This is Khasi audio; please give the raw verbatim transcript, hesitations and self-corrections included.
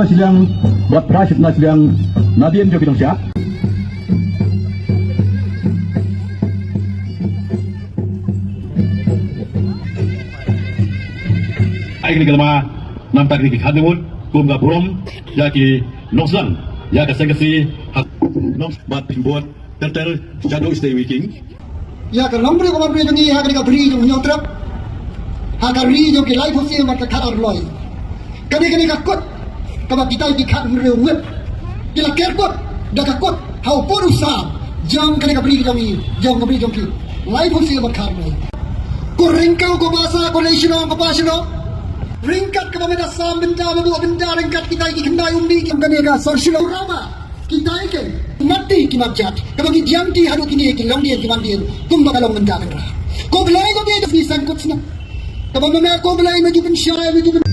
Shiliang, bad phra shiteng na shiliang, nadien jong ki nongshad. Ai kane ka lama, namar kane ki khadngut, kum ka burom, ïa ki nongsdang, ïa ka seng ka si, ha, nong, bad pynbud, ter ter, shadow stay waking. Ïa ka longbriew ka longbriew jong ngi ha kane ka bri jong Hynñiewtrep. Ha ka ri jong ki laiphew sien bad ka khatar loi. Kane kane ka kot kaba kita ki khathynriew ngut ki la ker kot da ka kot ha u pud u sam jong kane ka bri jong ngi, jong ka bri jong ki laiphew sien bad khatar loi. Ko ryngkew ko basa ko lei shnong ko pa shnong. Ryngkat kaba mynta sam bynta ba buh bynta ryngkat kita ki khyndai umdih ki kane ka sor shnong rama. Kita ki mati ki mapjat kaba ngi diang ti haduh kine ki longdien ki mandien kumba ka long mynta ka ra. Ko Blei ko Blei da ngi sangkut sna. Kaba mynta ko Blei maju pynshai maju pyn